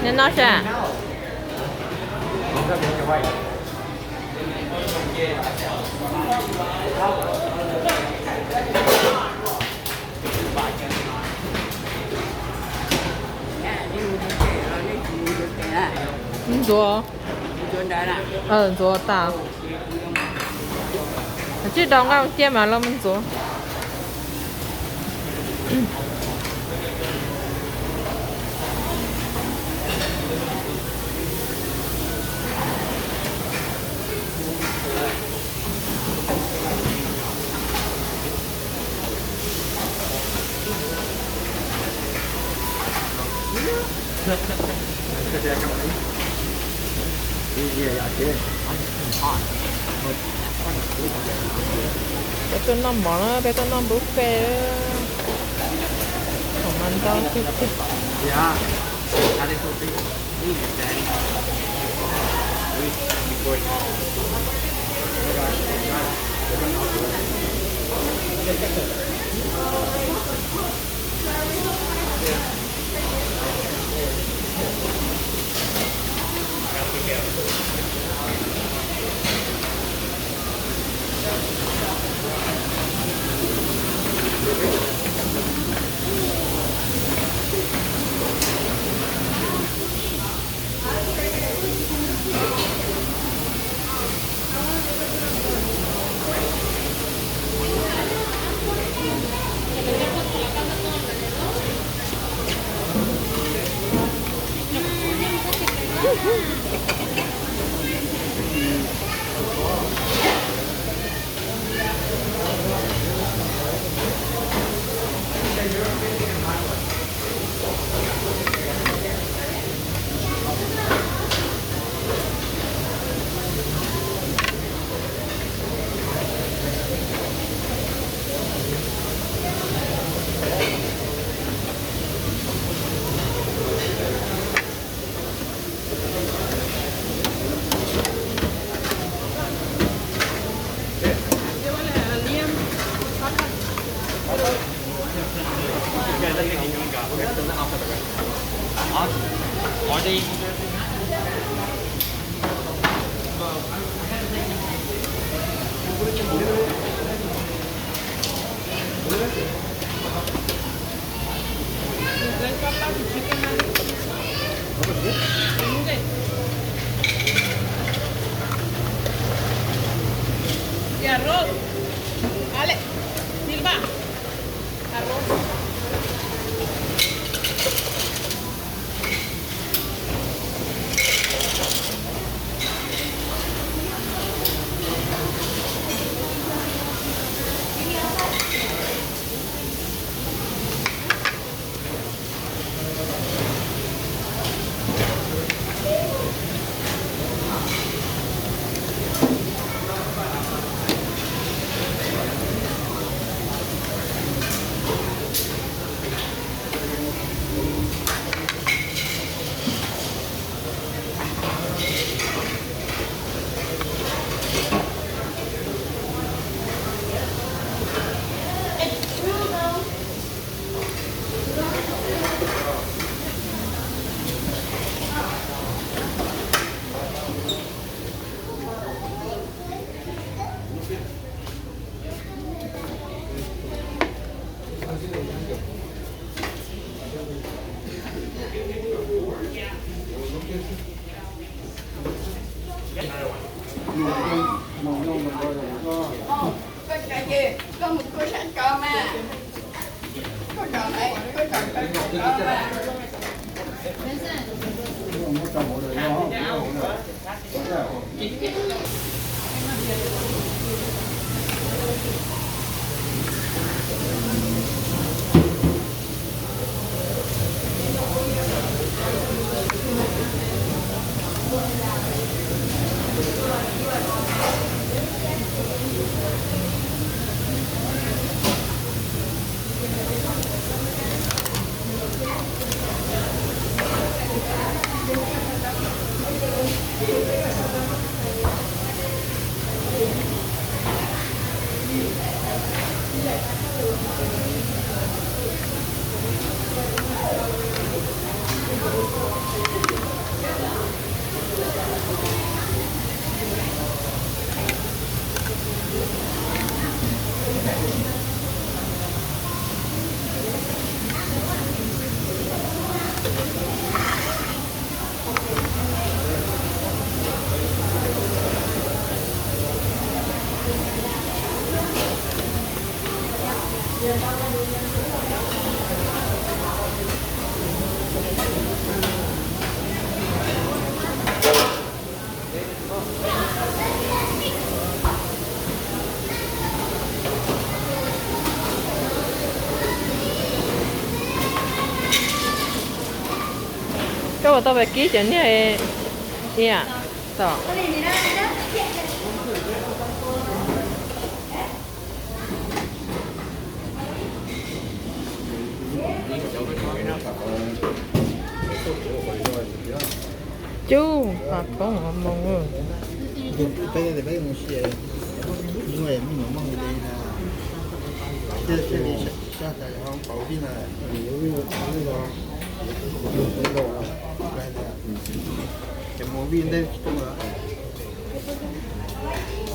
Neb noj sav? Ntxuav. Ntxuav tas. Tsij rau nqaij ciaj mas los mus ntxuav. Peb tuaj noj mov na, peb tuaj noj buffet. Thaum mas ntau tiag tiag. Y arroz. Ale, Silva. Arroz. Koj mus kho sab ko mas. Koj kom, koj kom ko mas. Koj puas tau pais kib cov niag iam tom? Cub, qhov poob qhov moo. Ces mus vij ntej tsis tu lawm.